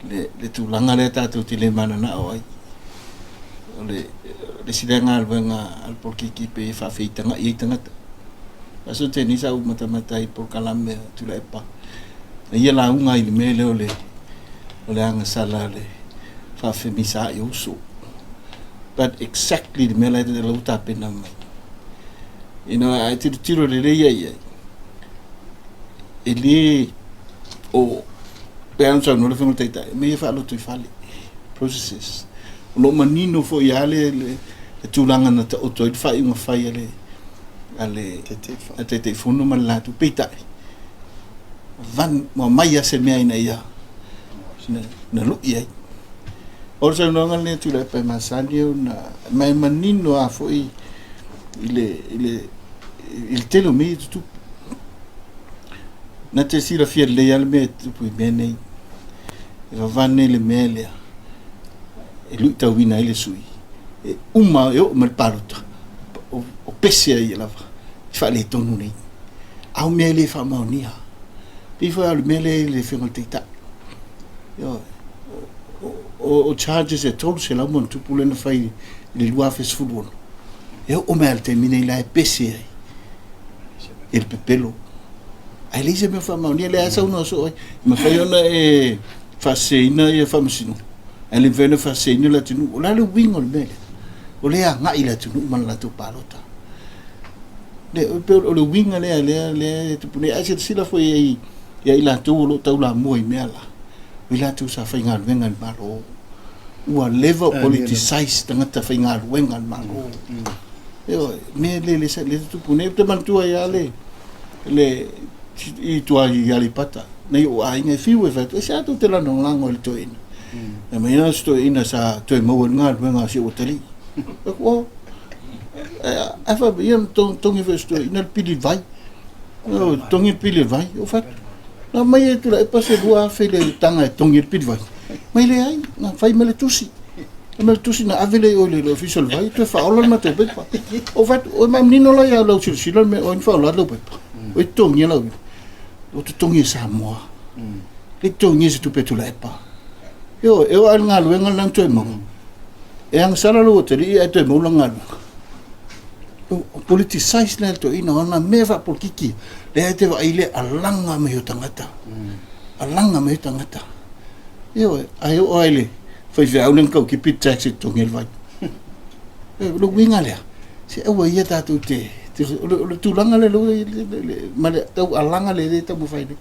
Le, le tulaga lea tatou te le mananao ai. O le, le isi lea galuega a le polokiki pei e faafeitaga'i ai tagata. Aso te nei sa ou matamata ai i polokalame a Tuilaepa. Na ia lauga ai i le mea lea o le, o le agasala le faafemisaai o uso. But exactly le mea la e lau tapena mai. You know, a e tilotilo lelei ai ai, e le o pe ana saunoa le Afioga i le Taitai, mea ia faalotoifale, processes. O lo o manino foi lava le, le, le tulaga na taoto ai le faaiuga fai a le, a le Taitaifono ma le latou. Peitai, van, ua mai lava se mea ina ia na, na lui ai. O le saunoaga lenei a Tuilaepa e masani ona, ma e manino lava foi i le, i le, i le tele o mea ia e tutupu. Na te silafia lelei lava le mea e tutupu i mea nei. E vavane le mea lea e luitauina ai le sui. E uma e oo mai le palota, o, o pese ai ia lava i faaletonu nei. A o mea e le faamaonia. Pei foi lava o le mea lea i le Afioga i le Taitai. Ioe. O, o, o charges e 300 ma ona tupu lea na fai i le 2016. E oo mai lava i le taimi nei la e pese ai i le pepelo. Ae leai se mea faamaonia, lea lava saunoa soo ai. E mafai ona e faaseseina ia faamasinoga, ae le mafai ona faaseseina le atunuu. O le a le uiga o le mea lea? O lea e agai le atunuu ma le latou palota. Le, pei o le uiga lea, lea, lea e tupu nei. Ae silasila foi i ia i latou o lo o taulamua i mea la, o i latou sa faigaluega i le Malo. Ua leva politicize tagata faigaluega a le Malo. Ioe, mea le le le tupu nei. Ou te manatua ai lava le le i tua i Aleipata, nai ou aiga e fiu e fai atu, e se a tou te lagolago i le toeaina. E mai ana se toeaina sa toe maua i le galuega a si ou atalii. Fai atu, oh, ae faapea, ia na togi foi e se toeaina le pili vai. Togi le pili vai. Ou fai atu, na aumai e Tuilaepa se 2000 le taga e togi ai le pili vai. Mai leai, na fai mai le tusi. Fai mai le tusi na ave lea i o i le ofisa o le vai, toe faaola le matou pepa. Ou fai atu, oi manino la ia lau silasila le mea, o ai na faaola atu lau pepa. O ai totogia lau o totogi e Samoa. Le totogia se tupe a Tuilaepa. Ioe, e oo lava i le galuega lena na toe maua. E agasala lou atalii ae toe maua lana galuega. Politicize lea le toeaina, o ana mea faapolokiki, lea e te vaai le alaga mai o tagata. Alaga mai o tagata. Ioe, ae oo lava i le faifeau lea na tau tipi le tax e totogi ai le vai. O le uiga lea, se aua ia tatou te, o le tulaga lea ma le tau alaga lea e taumafai nei.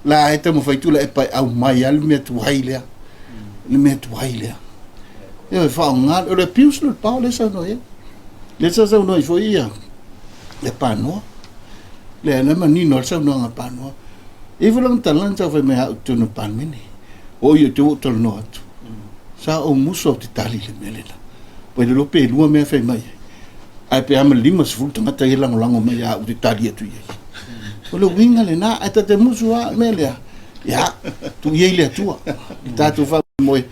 La e taumafai Tuilaepa e aumai lava le mea tuai lea. Le mea tuai lea. Ioe, faaaoga, o le abuse lea o le power lea e saunoa i ai. Lea sa saunoa ai foi ia le Panoa. Lea na manino lava le saunoaga a Panoa. E i ai foi lana tala na tau fai mai a au i totonu o le Palemene. O ia te ou talanoa atu. Sa ou musu au te tali i le mea lena. Ua le iloa pe lua mea fai mai ai. Ae pe a ma le 50 tagata ia lagolago mai a au te tali atu i ai. O le uiga lena, ae ta te musu lava mea lea. Ia, tuu ia i le Atua. I tatou faamoemoe.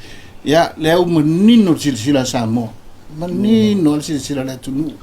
Ia, lea ua manino le silasila a Samoa. Manino lava le silasila a le atunuu.